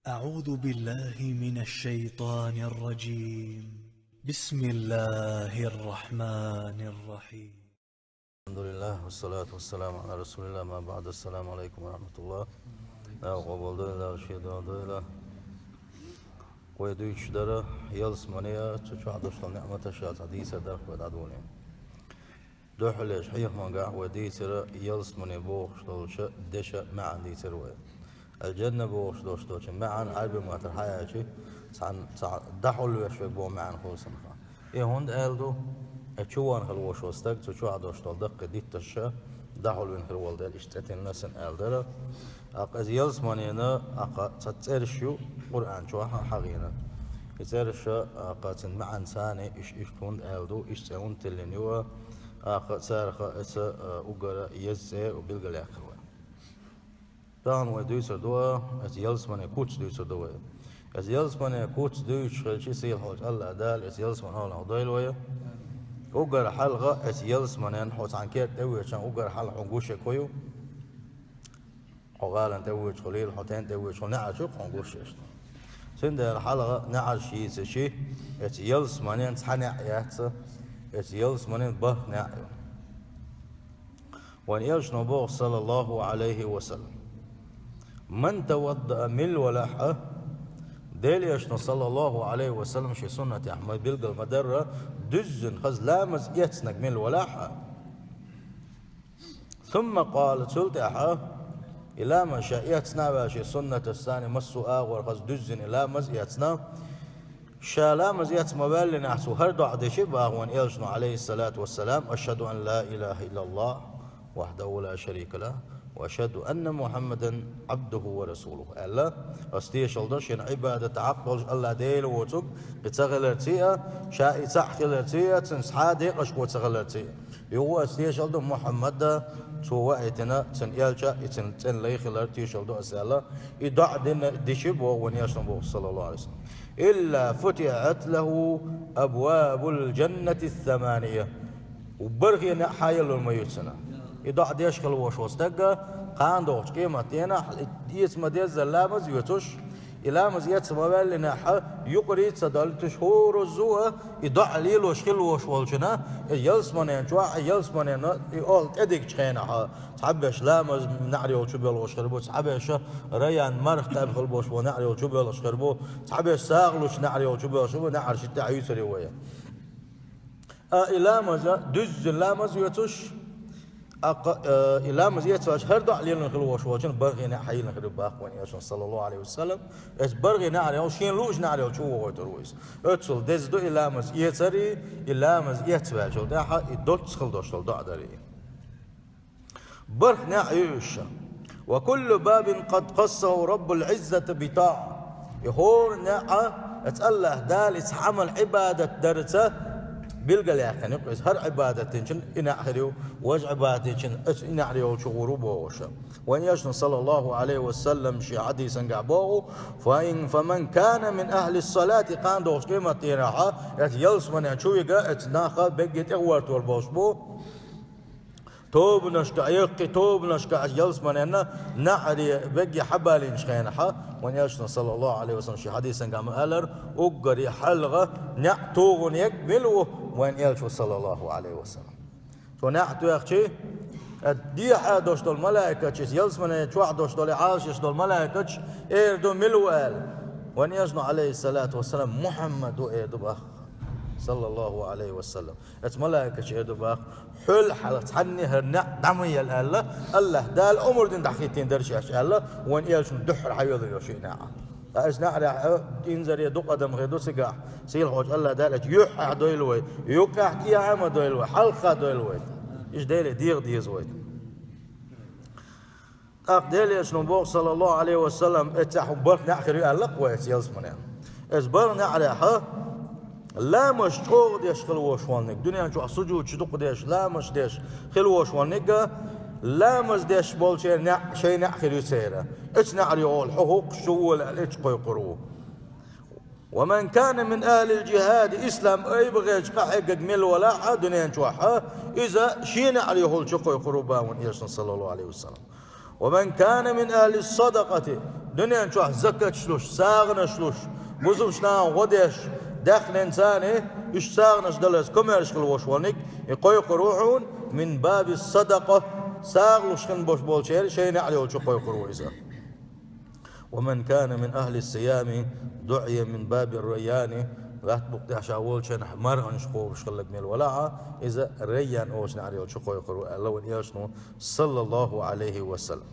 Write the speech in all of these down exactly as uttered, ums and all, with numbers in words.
أعوذ بالله من الشيطان الرجيم. بسم الله الرحمن الرحيم. الحمد لله، والصلاة والسلام على رسول الله، ما بعد. السلام عليكم ورحمة الله. Дала къобалдойла, шен догӀа дойла. Вай дуьйцуш дара ялсамане а, цу чохь долуш долу неӀматаш а цхьа дийцар дара вай дӀадолийна. Дуьххьарлерчу хьехамехь вай дийцира ялсамане бохуш долчу дешан маьӀна дийцира вай. Ал-Джанна бохуш долуш долчу маьӀна Ӏарбийн маттахь хьаяьлча, цхьана цхьа дӀахьулвеш верг боху маьӀна хуьлу цуьнан. И хӀунда аьлла ду, и чуван хила волуш волу стаг цу чохь долуш долу даккхий дитташ а дӀахьулвина хир волу дела, иштта цӀе тиллина сан аьлла дара. ТӀаккха иза ялсаманена, тӀаккха цхьа цӀераш ю Къуръан чохь а хьахийна. И цӀераш а, тӀаккха цуьнан маьӀна царна иш-, иштта хӀунда аьлла ду, иштта цӀе хӀунда тиллина ю, тӀаккха царах а иза, а, уггар а еза цӀе а билгалъяьккхира вай. Тахана вай дуьйцур ду, а, иза ялсамане куц дуьйцур ду вай. Иза ялсамане куц дуьйцуш хилча, сийлахьчу АллахӀ Дала иза ялсамане хьолах дойла вай. Уггар хьалха иза ялсаманен хьо цхьана керта тӀе а воьдуш, уггар хьалха хьуна гуш ерг хӀун ю? Хьо гӀалина тӀе а воьдуш хуьлийла, хьо тӀена тӀе а воьдуш хуьлийла, неӀарш ю-кх хьуна гуш ерш. Цундела хьалха неӀарш йийцича, иза ялсаманен цхьа неӀ яц, иза ялсаманен бархӀ неӀ ю. Вайн элчано боху, саллаллаху Ӏалайхи ва саллам: «Ман таваддаъа», мила валахь а, Делан элчано, саллаллаху Ӏалайхи ва саллам, шен суннатехь ма билгал ма дарра, дуьззина хаза ламаз эцнарг мила валахь а, сумма къала, цул тӀаьхьа, и ламаз ша эцна а ваьлла, шен суннаташца массо а агӀор хаза дуьззина и ламаз эцна, ша ламаз эцна ма ваьллинехь цо хӀара доӀа дича, боху вайн элчано, Ӏалайхиссалату вассалам: «Ашхаду ан ла илаха иллаллахӀ вахьдаху ла шарика лахӀ, ва ашхаду анна Мухьаммадан Ӏабдуху ва расулуху», аьлла. Ас тешалла до шена Ӏибадат хьакъ долуш АллахӀ Дела воцург, и ца хиларций а, ша и цхьаъ хиларций а, цуьнан цхьа а декъашхо ца хиларций а. Юха ас тешалла до Мухьаммада, цо ваийтина, цуьнан элча а, и цуьнан цӀена лай хилар тешалла до ас аьлла. И доӀа дина, дича боху вайн элчано боху, саллаллаху Ӏалайхи ва саллам: «Илла футихьат лаху абвабул джаннати ссамания». БархӀе неӀ хьаеллур ма ю цунна. И доӀа деш хила волуш волу стаг, кхана догӀучу къематдийнахь, эца ма-деззара ламаз а оьцуш, и ламаз эца ма ваьллинехь, юкъарий а ца далуьйтуш, хӀоразза а и доӀа лелош хила волуш волчунна, и ялсаманен чохь а, ялсаманен и охӀла тӀедигчу хенахь, цхьаберш ламаз неӀарехула чубоьлхуш хир бу, цхьаберш Райян марха кхаьбна хила болуш болу неӀарехула чубоьлхуш хир бу, цхьаберш сагӀа лучу неӀарехула чубоьлхуш хир бу, неӀарш тӀаьхьа юьйцур ю вай. А и ламаза, дуьззина ламаз оьцуш, а кха-, э, и ламаз эцаш, хӀара доӀа лелийна хила волуш волчунна бархӀе неӀ хьаеллина хир ю боху вайн элчано, саллаллаху Ӏалайхи ва саллам. Иза бархӀе неӀарехула, шена луучу неӀарехула чу вохуьйтур ву иза. Оццул деза ду и ламаз эцарий, и ламаз эцваьллачул тӀаьхьа и доцца хила долуш долу доӀа дарий. БархӀ неӀ ю уьш. «Ва куллу бабин къад хассаху Раббул Ӏиззати би таӀа». И хӀора неӀ а, оцу АллахӀ Дала иза Ӏамал Ӏибадат дарца билгалъяьккхина ю-кх иза. ХӀара Ӏибадат динчун и неӀ хир ю, важа Ӏибадат динчун оцу и неӀарехула чу гӀур ву бохуш. Вайн элчано, саллаллаху Ӏалайхи ва саллам, шен хьадисангахь боху: «Фа ин, фа ман кана мин ахьли ссалати», кхана догӀучу къематдийнахь, оцу ялсаманен чу вига, оцу наха берриге тӀехӀоьртор болуш бу. Тобанашка, яккхий тобанашка ялсаманенна неӀаре берриге хьабалийначу хенахь, вайн элчано, саллаллаху Ӏалайхи ва саллам, шен хьадисангахь ма-аллара, уггаре хьалха неӀ тухун ерг мила ву, вайн элча ву, саллаллаху Ӏалайхи ва саллам. Цо неӀ тоьхча, дехьа долуш долу малайкаш, иза ялсамане чохь долуш долу, Ӏалашъеш долу малайкаш эр ду мила ву аьлла. Вайн элчано, Ӏалайхиссалату вассалам, Мухьаммад ву эр ду боху, саллаллаху Ӏалайхи ва саллам. Оцу малайкаш эр ду боху, хьол хьалха цхьанне хӀара неӀ дӀа ма елла аьлла, АллахӀ Дала омра дина дӀахӀиттийна дара шаьш аьлла, вайн элчано дуьххьара хьайоьллина йолуш ю и неӀ. Ткъа оцу неӀарехь а инзаре дукха адам хир ду цигахь, сийлахьчу АллахӀ Дала оцу юьххьехь дойла вай, юккъехь кӀехьа а ма дойла вай, хьалха дойла вай. Иза Деле дегӀа деза вай. ТӀаккха Делан элчано боху, саллаллаху Ӏалайхи ва саллам, эццехь хӀун бархӀ неӀ хир ю аьлла-кх вай оцу ялсамане. Оцу бархӀ неӀарехь ламазаш чӀогӀа деш хила волуш волниг, дуьнен чохь сужудаш дукха деш, ламазаш деш хила волуш волниг, ламаз деш болчеран неӀ шайн неӀ хир ю церан. Оцу неӀарехула хьо хӀокхуш чу вола аьлла, оцу чу кхойкхур ву. «Ва ман кана мин ахьлил джихӀади», ислам айбагӀерчу къахьегнарг мила валахь а дуьнен чохь, иза шен неӀарехула чу кхойкхур ву боху вайн элчано, саллаллаху Ӏалайхи ва саллам. «Ва ман кана мин ахьлис садакъати», Дуьнен чохь закаташ луш, сагӀанаш луш, бусалба нахана гӀо деш, даьхнина царна, уьш сагӀанаш даларца комаьрша хила волуш волниг, и кхойкхур ву хьуна, мин баби садакъа, сагӀа луш хин бош болчеран шайн неӀарехь йолчу кхойкхур ву иза. «ومن كان من أهل الصيام دعي من باب الريان». Латта букъ тӀехь ша волчу хенахь марханаш кхобуш хилларг мел валахь а, иза Райян олучу неӀарехь йолчу кхойкхур ву аьлла вайн Элчано, саллаллаху Ӏалайхи ва саллам.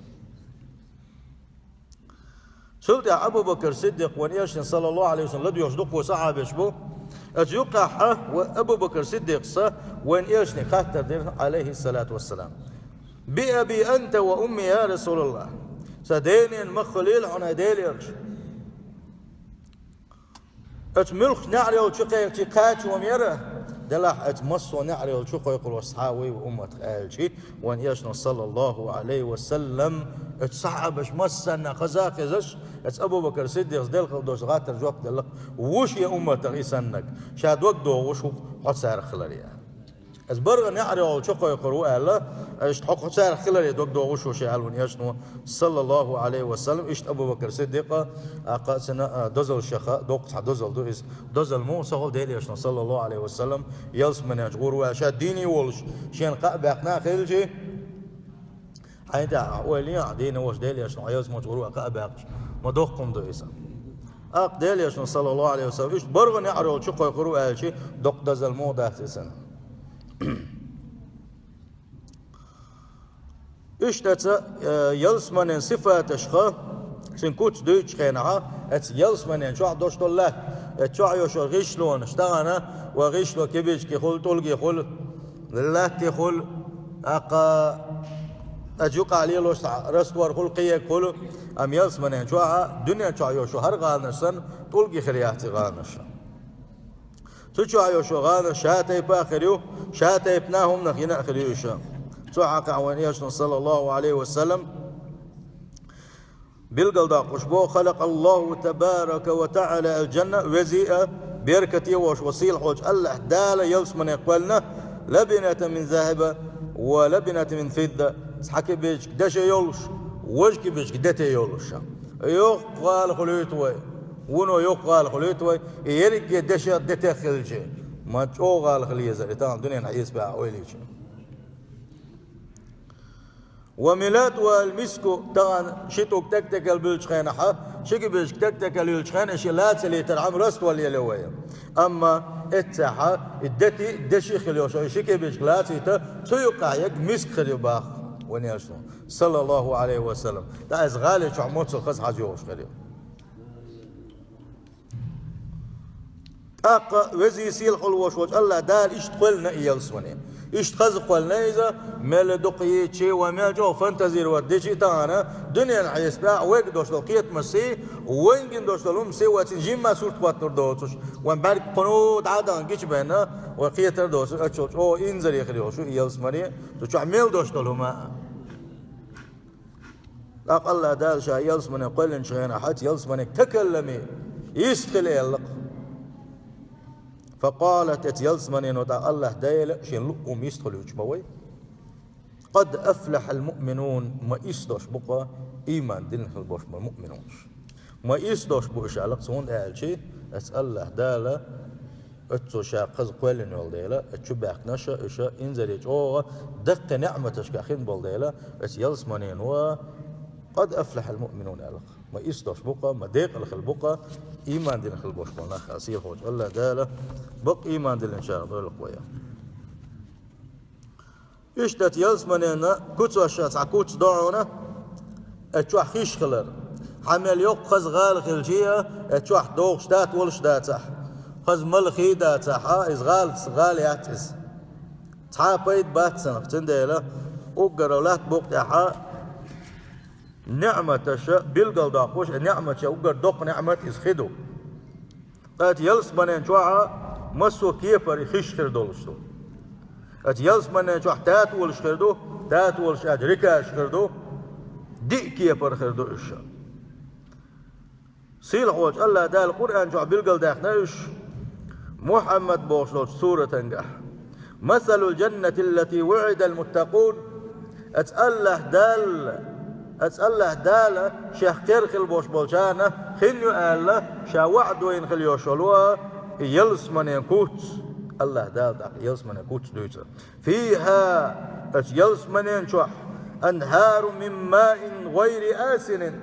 Цул тӀаьхьа Абу Бакр Сиддикъ вайн Элчанна, саллаллаху Ӏалайхи ва саллам, ладоьгӀуш дуккха сахьабаш бу. Оцу юккъехь а вайн Абу Бакр Сиддикъас вайн Элчане хаттар дира, Ӏалайхи ссалату вассалам: «Би аби анта ва умми, я Расулаллах». Сан ден-ненан мах хуьлийла хьуна, хӀай Делан Элча. Оцу муьлххачу неӀарехь йолчу кхайкхича кхачо ма яра, делахь оцу массо а неӀарехь йолчу кхойкхур волуш цхьа а вуй вайн умматах аьлча, вайн Элчано, саллаллаху Ӏалайхи ва саллам, оцу сахьабаш массарна хаза а хезаш, оцу Абу Бакр Сиддикъас делла хила долчу хаттарна жоп делла-кх: «Ву шен умматах и саннарг, ша дог догӀуш ву хьо царах хиларе». Иза баргӀа неӀарехь йолчу кхойкхур ву аьлла, иштта хьо-кх царах хиларе дог догӀуш ву ша аьлла вайн Элчано, саллаллаху Ӏалайхи ва саллам. Иштта Абу Бакр Сиддикъа, а, кхаьчна, а, дозаллех а, доккха цхьа дозалла ду иза. Дозалла муха ца хуьлу Делан Элчано, саллаллаху Ӏалайхи ва саллам, ялсаманин чу гӀур ву аьлла, ша дийна волуш, шена кхаъ баьккхина а хилча, хьайна тӀехь ойла е, дийна волуш Делан Элчано ялсаманин чу гӀур ву кхаъ баьккхича, ма доккха хӀума ду иза. ТӀаккха Делан Элчано, саллаллаху Ӏалайхи ва саллам, иштта баргӀа неӀарехь йолчу кхойкхур ву аьлча, доккха дозалла муха дац иза. Иштта оцу, э, ялсаманин сифаташха шен куц дуьйцучу хенахь, оцу ялсаманин чохь долуш долу латта, оцу чохь йолуш йолу гӀишлонаш, тахана вайн гӀишло кибички хуьлу, тӀулги хуьлу, латти хуьлу, тӀаккха оцу юкъахь лелош цхьа раствор хуьлу, кхиерг хуьлу, амма ялсаманин чохь а, дуьнен чохь йолуш йолу хӀара гӀаланаш санна, тӀулги хир яц и гӀаланаш. Цу чохь йолуш йолу гӀаланаш ша тайпа а хир ю, ша тайпана а хӀуманах йина а хир ю уьш. Цу хьокъехь вайн Элчано, саллаллаху Ӏалайхи ва саллам, билгалдоккхуш боху: «خلق الله تبارك وتعالى الجنة», везий а, беркате а волуш волу сийлахьчу АллахӀ Дала ялсамане кхоьллина, «لبنة من ذهب ولبنة من فضة», цхьа кибичка деше йолуш, важа кибичка дете йолуш. Йоккха гӀала хуьлуьйту вай, вуно йоккха гӀала хуьлуьйту вай, и ерриге дешех, детех хилча, ма чӀогӀа гӀала хила езара, и тахана дуьненахь хьесапехь ойла йича. «وملؤها المسك», тахана ши тӀулг тӀекӀ-тӀекӀел буьллучу хенахь, ши кибичка тӀекӀ-тӀекӀел юьллучу хенахь, ши лаца лийтар хьан раствор лелайо вай. Амма эццехь и дети, деши хила йолуш, и ши кибичка лацийта, цу юккъехь ерг миск хир ю боху вайн Элчано, саллаллаху Ӏалайхи ва саллам. ТӀаккха иза гӀали чохь моццул хаза хьажа йогӀуш хир ю. ТӀаккха везий, сийлахь волуш волчу АллахӀ Дала иштта кхоьллина и ялсамане. Иштта хаза кхоьллина иза, мел дукха йийцича а, вай мел чӀогӀа фантазировать дича а, тахана дуьненан хьесапехь вайга долуш долу кхетамашций, вайна гина долуш долу хӀуманций вай цуьнан жимма сурт хӀоттор доцуш, вайн бӀаьрг кхуьнан дӀа а дахана гича бен, вай кхетар доцуш, оццул чӀогӀа инзаре хир йолуш ю и ялсамане, цу чохь мел долуш долу хӀума а. ТӀаккха АллахӀ Дала Ша ялсамане кхоьллинчу хенахь, оцу ялсаманега такаллами, йист хила аьлла-кх. «فقالت», оцу ялсаманено тӀаккха АллахӀ Дала Шен луъум йист хуьлуьйтуш ма вай: «قد أفلح المؤمنون», ма йист долуш бу-кх ийман диллина хила болуш болу муъминаш. Ма йист долуш бу уьш аьлла-кх, хӀунда аьлча оцу АллахӀ Дала оццул Ша хаза кхоьллина йолу дела, оцу чу баьхкинарш а, уьш а инзаре чӀогӀа даккхий неӀматашкахь хин болу дела, оцу ялсаманено «قد أفلح المؤمنون» аьлла-кх. Ма йист долуш бу-кх, ма декъала хила бу-кх ийман диллина хила болуш болу нах аьлла, сийлахьчу АллахӀ Дала бакъ ийман диллинчарах дойла-кх вай. Иштта оцу ялсаманенан куьцаш а цхьа куьц ду хьуна, оцу чохь хиш хилар. Хьан мел йоккха хаза гӀала хилча а, оцу чохь догӀуш татолаш а дацахь, хаза малхий а дацахь, а, иза гӀалаца гӀала яц иза. Цхьа а пайда бац цунах, цундела уггар латта букъ тӀехь неӀматаш а билгалдоккхуш, и неӀматаш а уггар доккха неӀмат иза хи ду. Ткъа оцу ялсаманен чохь а массо а кепара хиш хир долуш ду. Оцу ялсаманен чохь татолаш хир ду, татолаш аьлча рекаш хир ду, диъ кепара хир ду уьш. Сийлахьчу АллахӀ Дала Къуръан чохь билгалдаьккхина уьш, Мухьаммад бохуш долчу суратангахь: «مثل الجنة التي وعد المتقون». Оцу АллахӀ Дала Аса Аллахь Дала шех кхера хила болуш болчарна хин ю аьлла, ша ваӀда дойна хила йолуш йолу и ялсаманен куц, Аллахь Дала тӀаккха ялсаманен куц дуьйцу. Фиха, аса ялсаманен чохь, анхьару мин маин гӀайри асинин.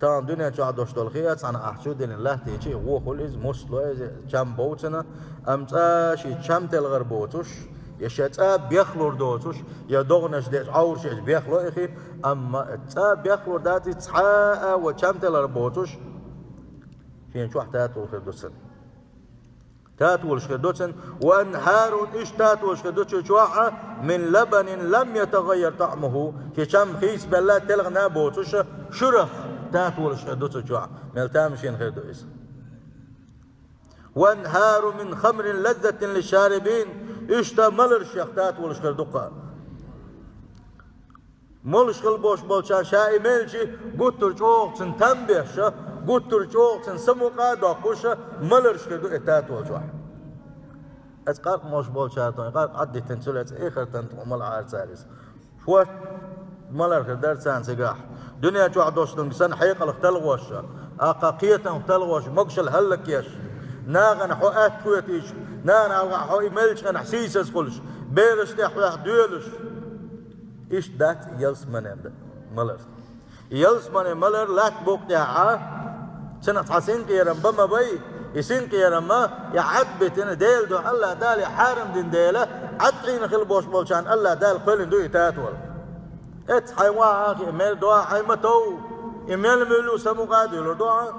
Тахана дуьнен чохь долуш долу хи а цхьана ахча диллина латтийча, и вохуьлу иза, мусло иза, чам бовцана, амма цкъа ши чам телхар боцуш, я ша цкъа бехлур доцуш, я догӀанаш деш, Ӏовраш еш бехло и хи, амма цкъа бехлур дац иза, цхьа а ва чам телхар боцуш, шен чохь татолуш хир ду цунна. Татолуш хир ду цунна, ва анхьарун, иштта татолуш хир ду цу чохь а, мин лабанин лам ятагӀаййар таӀмуху, ши чам хийцабелла телхина а боцуш, шуьрах татолуш хир ду цу чохь, мел тамашийна хир ду иза. Ва анхьару мин хамрин лаззатин лишарибин, иштта маларшех татолуш хир ду-кх. Молуш хила болуш болчарна ша и мелча гуттар чӀогӀа цуьнан там беш, гуттар чӀогӀа цуьнан самукъа а доккхуш, маларш хир ду и татолчохь. Аса къаркъа молуш болчара тхуна къаркъа Ӏаддитина цуьлаьцкъа эхартан тхуна мала Ӏара цара иза. Шорта малар хир дара царна цигахь. Дуьнен чохь долуш долу санна хьекъалх талхош, аккха кхетамх талхош, могушалла хӀаллакъеш, нахана хьо атта хетийча, нахана хьо и мелча хенахь сийсаз хуьлуш, бераш тӀехь хьоьх доьлуш. Иштта дац и ялсаманен д-, малар. И ялсаманен малар латта букъ тӀехь а, цунах цхьа синкъерам бан ма бай, и синкъерам а, и Ӏад битина Делан дуьхьа Аллахь Дала и хьарам дина дела, Ӏад Ӏийна хила болуш болчарна Аллахь Дала кхоьллина ду и татол. Эццахь хьайн вахьа а хиъ, мер доахьа хьайн ма тов, и мел муьллу самукъа а дуьйлур ду хьан.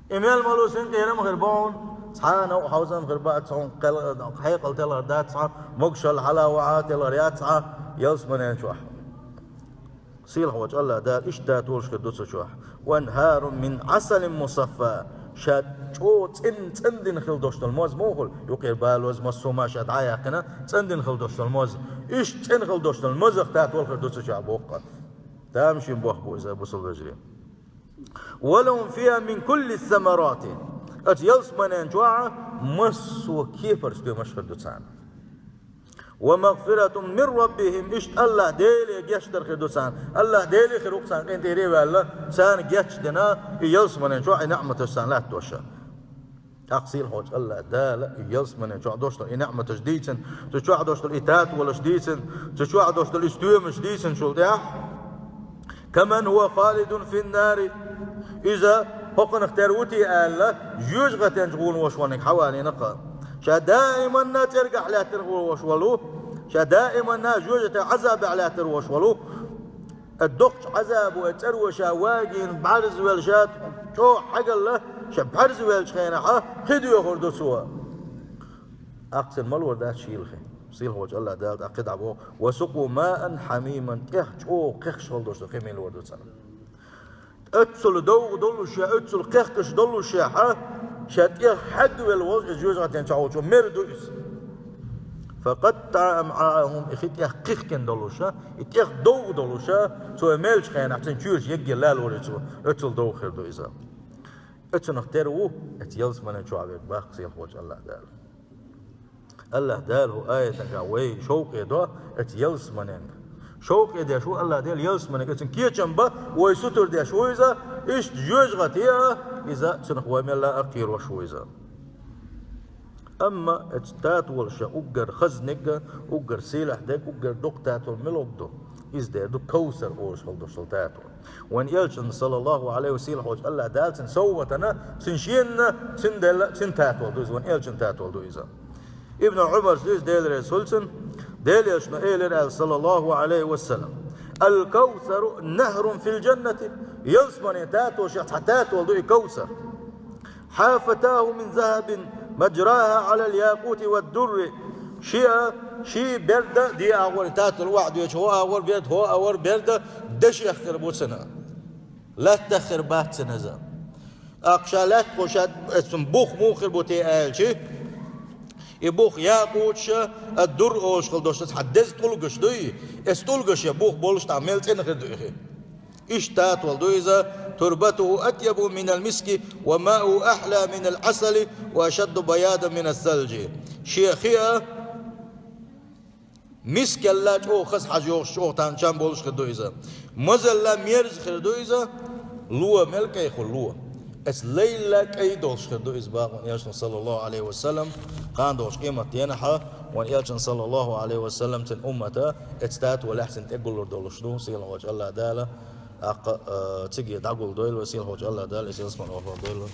И мел ма лу синкъерам а хир бу хьуна, цхьа а новкъа хьовзам хир бац хьуна, кхел-, хьекъал телхар дац хьан, могушалла хьала а ваха а телхар яц хьан, ялсаманен чохь. Сийлахьволчу Аллахь Дала иштта татолуш хир ду цу чохь. Ва анхьарун мин Ӏасалин мусаффа. Ша чӀогӀа цӀен-, цӀандина хила долуш долу моз муха хуьлу? Юкъера балоз, массо а ма ша дӀа а яьккхина, цӀандина хила долуш долу моз. Иштта цӀена хила долуш долу мозах татол хир ду цу чохь боккха. Тамашийна бохам бу иза, бусалба вежарий. Ва лахум фиха мин кулли самарати. Оцу ялсаманен чохь массо а кепара стоьмаш хир ду царна. Ва магфиратун мин раббихим, иштта Аллахь Деле гечдар хир ду царна. Аллахь Деле хир ву-кх царна къинтӀера а ваьлла, царна гечдина и ялсаманен чохь и неӀматаш царна латтош. ТӀаккха сийлахьволчу Аллахь Дала и ялсаманен чохь долуш долу и неӀматаш дийцина, цу чохь долуш долу и татолаш дийцина, цу чохь долуш долу и стоьмаш дийцинчул тӀаьхьа, каман хӀува халидун фин-нари. Иза хӀокхунах тера ву те аьлла, жоьжахатен чу гӀур волуш волниг хьавалийна-кх. Ша даиманна цӀергахь лаьттина гӀур волуш волу, ша даиманна жоьжахатин Ӏазабехь лаьттина волуш волу, и доккхачу Ӏазабо, и цӀаро ша вагийна бӀаьрзавелла, ша чӀогӀа хьагалла, ша бӀаьрзавеллачу хенахь кхидоьхур ду цо. ТӀаккха цунна малор дац шийла хи. Сийлахьволчу Аллахь Дала тӀаккха кхидӀа боху: «Ва сукъу маан хьамиман», тӀех чӀогӀа кхехкаш хила долуш долу хи мелор ду царна. Оццул довгӀа долуш я, оццул кхехкаш долуш я, хьан, ша тӀех хьагвелла волу иза жоьжахатен чохь волчо, мер ду иза. «Факъаттаъа амъаахум», и хи тӀех кхихкина долуш, и тӀех довгӀа долуш, цо мелчу хенахь цуьнан чоьш егге лалор иза, оццул довгӀа хир ду иза. Оцунах тера ву, оцу ялсаманен чохь верг боху сийлахьволчу Аллахь Дала. Аллахь Дала хӀу аятага вай шовкъе до оцу ялсаманенга. Шовкъе деш ву Аллахь Дала ялсаманенга, оцунна кечам бан вай сутара деш ву иза, иштта жоьжахате а, иза цунах вай мелла а кхерош ву иза. Амма оцу татолаша уггар хазниг а, уггар сийлахь дерг, уггар дукха татол мила ду? Иза дер ду Кавсар олуш хила долуш долу татол. Вайн элчанна, саллаллаху алейхи ва саллям, Аллахь Дала цуьнан совгӀатана, цуьнан шенна, цуьнан делла, цуьнан татол ду иза, вайн элчанан татол ду иза. Ибн Ӏумарс дуьйцу, Дела реза хуьлда цунна, Делан элчано элира аьлла, саллаллаху алейхи ва саллям: «Ал-Кавсару нахрун фил джаннати». Ялсаманин татол шех цхьа татол ду и Кавсар. «Хьафатаху мин захабин, маджраха алал якъути вад дурри». Шиъ, ши берда де агӀор, татол охьадоьдуш, хӀо агӀор берда, хӀо агӀор берда дашех хир бу цуьнан. Лаьттах хир бац цуьнан иза. ТӀаккха ша лаьтта, ша, эцун бух муха хир бу те аьлча, и бух якъуташ а, ад-дур олуш хила долуш цхьа деза тӀулгаш дуй, эс тӀулгаш я бух болуш тӀаккха мел цӀена хир ду и хи. Иштта татол ду иза: «Турбатуху атъябу минал миски, ва мауху ахьла минал Ӏасали, ва ашадду баядан минас салджи». Шен хи а, Мискалла чӀогӀа хаза хьажа йогӀуш, чӀогӀа тхан чам болуш хир ду иза. Мазалла мерза хир ду иза. Ло мел кӀайхур ло. Эцу лайла кӀай долуш хир ду иза боху вайн Элчано, саллаллаху Ӏалайхи ва саллам. Кхана долчу къематдийнахь вайн Элчано, саллаллаху Ӏалайхи ва саллам, цуьнан уммата эцу тато лаьцна тӀегуллур долуш ду, сийлахьчу АллахӀ Дала. ТӀаккха, а, цига дӀагулдойла вай, сийлахьчу АллахӀ Дала, и сийлахь вай.